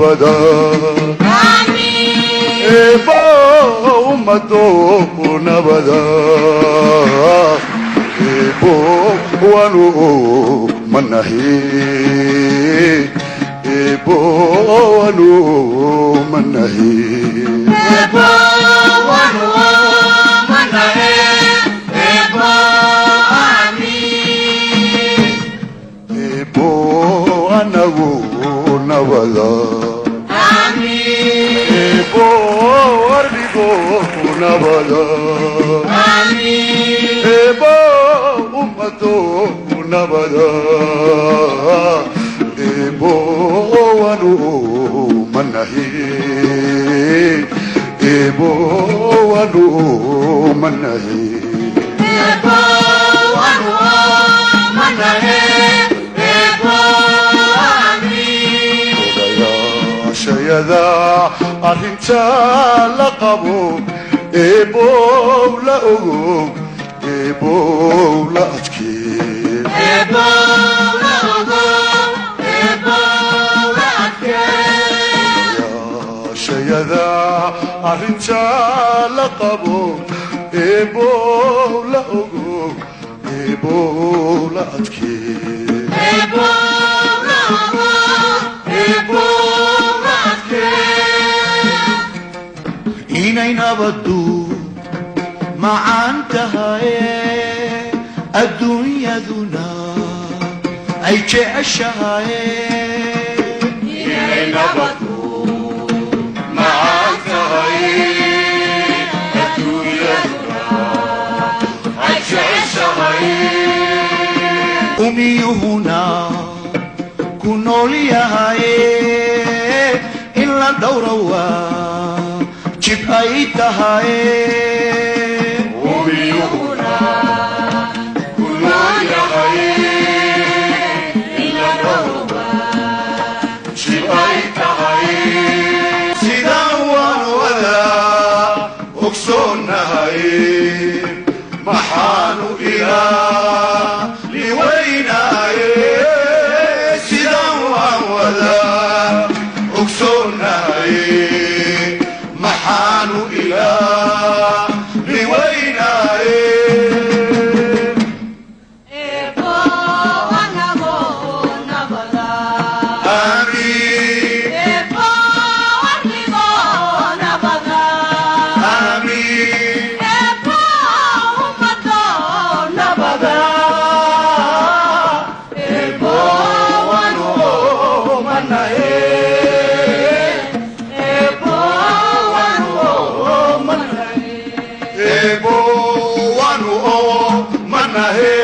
nabada. Eebow ummado nabada. Eebow waanu manahi. Eebow waanu manahi. Eebow waanu manahe. Eebow amiin. Eebow anagu nabada. Amiin. Eebow ardigo nabada. Amiin. Eebow ummado nabada. Eebow waanu manahi. Eebow waanu manahi. Eebow waanu manahe. Eebow amiin. Odayaashayada arrinta la qabo. Eebow la ogow. Eebow la adkee. Eebow la ogow. Eebow la adkee. Odayaashayada arrinta la qabo. Eebow la ogow. Eebow la adkee. Eebow la ogow. Eebow la adkee. Inay nabaddu macaan tahay, adduunyaduna ay jeceshahay. Inay nabaddu macaan tahay, adduunyaduna ay jeceshahay. Umiyuhuna ku nool yahay, in la dhowro waa jib ay tahay. Umiyuhuna ku nool yahay, In la dhowro waa jib ay tahay. Sidaan waan wadaa ogsoonnahay, maxaanu ilaa liweynaaye. Sidaan waan wadaa ogsoonnahay, maxaanu ilaa liweynaaye. Eebow anagoo nabada. Aamiin. Eebow arligoo nabada. Aamiin. Eebow ummadoo nabada. Eebow waanu manahe. Eebow waanu manahe. Eebow waanu manahe.